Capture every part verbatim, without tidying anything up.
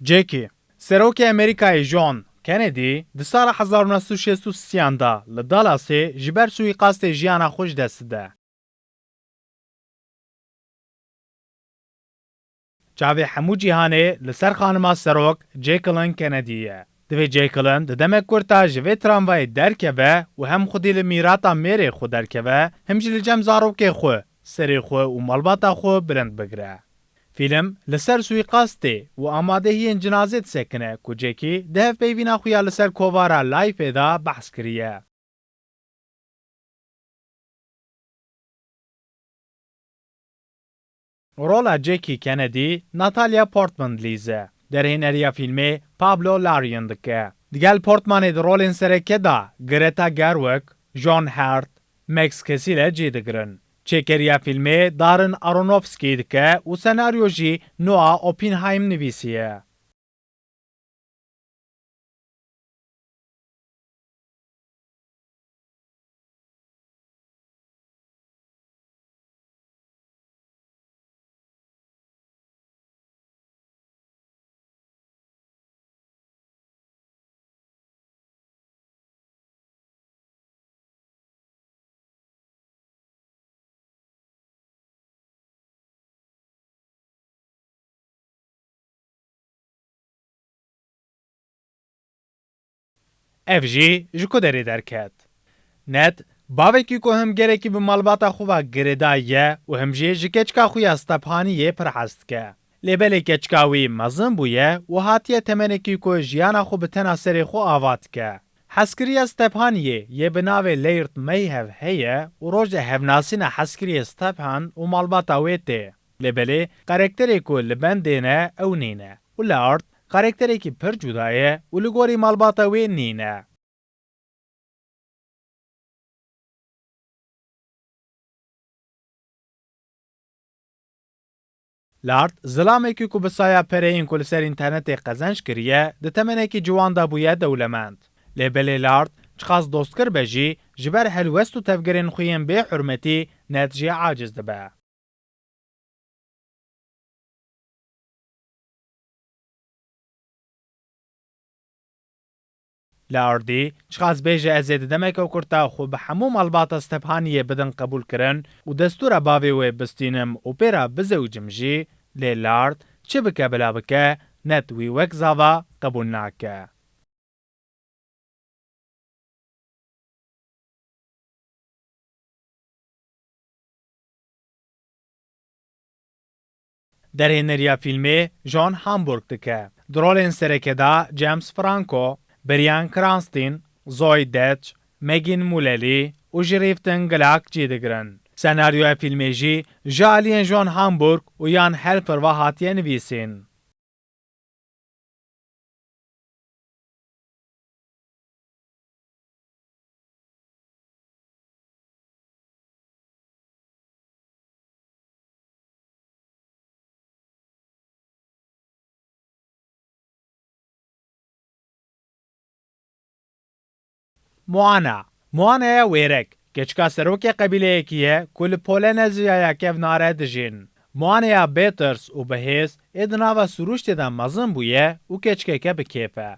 Jackie. Serokê Amerîkayê John Kennedy di sala hezar û neh sed û şêst û sêyan de li Dallasê ji ber suîqastê jiyana xwe ji dest dide. Çavê hemû cîhanê li ser xanima serok Jacqueline Kennedy ye. Divê Jacqueline di demek kurt de ji vê tramvayê derkeve û hem xwedî li mîrata mêrê xwe derkeve, hem jî li cem zarokê xwe, serê xwe û malbata xwe bilind bigire. Fîlm li ser suîqastê û amadehiyên cinazê disekine ku Jackie di hevpeyvîna xwe ya li ser kovara Lifeê de behs kiriye. Rola Jackie Kennedy Natalia Portman dilîze. Derhêneriya fîlmê Pablo Larraín dike. Digel Portmanê di rolên sereke de Greta Gerwig, John Hurt, Max Casey cî digirin. Çêkeriya fîlmê Darren Aronofsky dike û senaryo jî Noah Oppenheim nivîsiye. Ev jî ji ku derê derket? Ned, bavekî ku him gelekî bi malbata xwe ve girêdayî ye û him jî ji keçika xwe ya Stephaniyê pir hez dike. Lê belê keçika wî mezin bûye û hatiye temenekî ku jiyana xwe bi tena serê xwe ava dike. Hezkiriya Stephaniyê yê bi navê Laird Mayhew heye û roja hevnasîna hezkiriyê Stephan û malbata wê tê. Lê belê karakterê ku li bendê ne ew nîne û Laird karakterekî pir cuda ye û li gorî malbata wê nîne. Laird, zilamekî ku bi saya pereyên ku li ser înternetê qezenc kiriye, di temenekî ciwan de bûye dewlemend. Lê belê Laird çiqas dostkir be jî, ji ber helwest û tevgerên xwe yên bê hurmetî Ned jê aciz dibe. Laerdî, çiqas bêje ez ê di demeke kurt de xwe bi hemû malbata Stephaniyê bidin qebûlkirin û destûra bavê wê bistînim û pê re bizewicim jî, lê Laird çi bike bila bike, Ned wî wek zava qebûl nake. Derhêneriya fîlmê John Hamburg dike. Di rolên sereke de James Franco, Bryan Cranston, Zoe Deutch, Megan Mullally û Jerifton Glak cî digirin. Senaryoya fîlmê jî ji aliyên John Hamburg û Jan Helfer ve hatiye nivîsîn. Moana. Moanaya wêrek, keçika serokê qebîleyekî ye ku li Polyneziyaya kevnare dijîn. Moanaya bêtirs û bihêz ê di nava sirûştê de mezin bûye û keçikeke bi kêf e.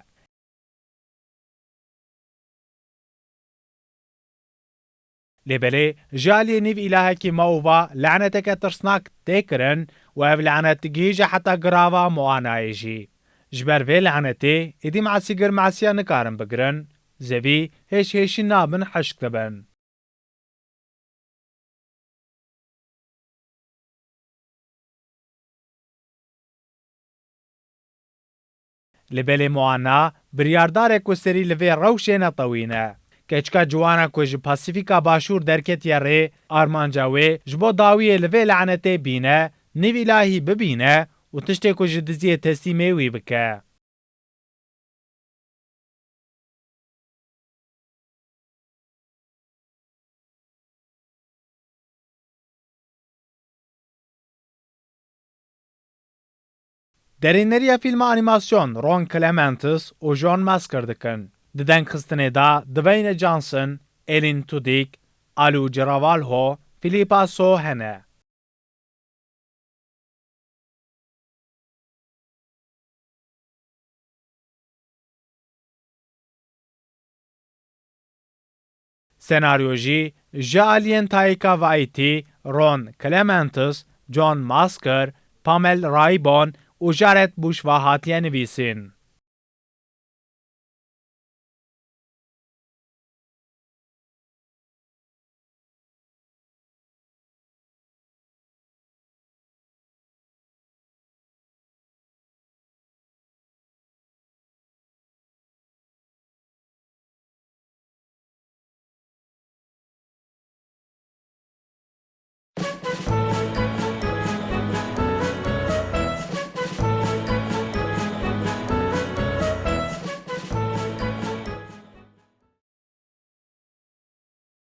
Lê belê ji aliyê nîv îlahekî Maûva laneteke tirsnak tê kirin û ev lanet digihîje heta girava Moanayê jî. Ji ber vê lanetê êdî masîgir masiya nikarin bigirin, zevî hêşhêşî nabin hişk dibin. Lê belê Moana biryardarek ku serî li vê rewşê netewîne. Keçika ciwana ku ji Pasîfîka Başûr derketiye rê, armanca wê ji bo dawiyê li vê lanetê bîne, nîv îlahî bibîne û tiştê ku ji diziyê teslîmê wî bike. Derêneriya fîlma anîmasyon Ron Clements û John Musker dikin. Di dengxistinê de Dwayne Johnson, Alan Tudyk, Alu Giraldo, Phillipa Soo hene. Senaryo jî ji aliyên Taika Waititi, Ron Clements, John Musker, Pamela Reimborn û Jared Bush ve hatiye nivîsîn.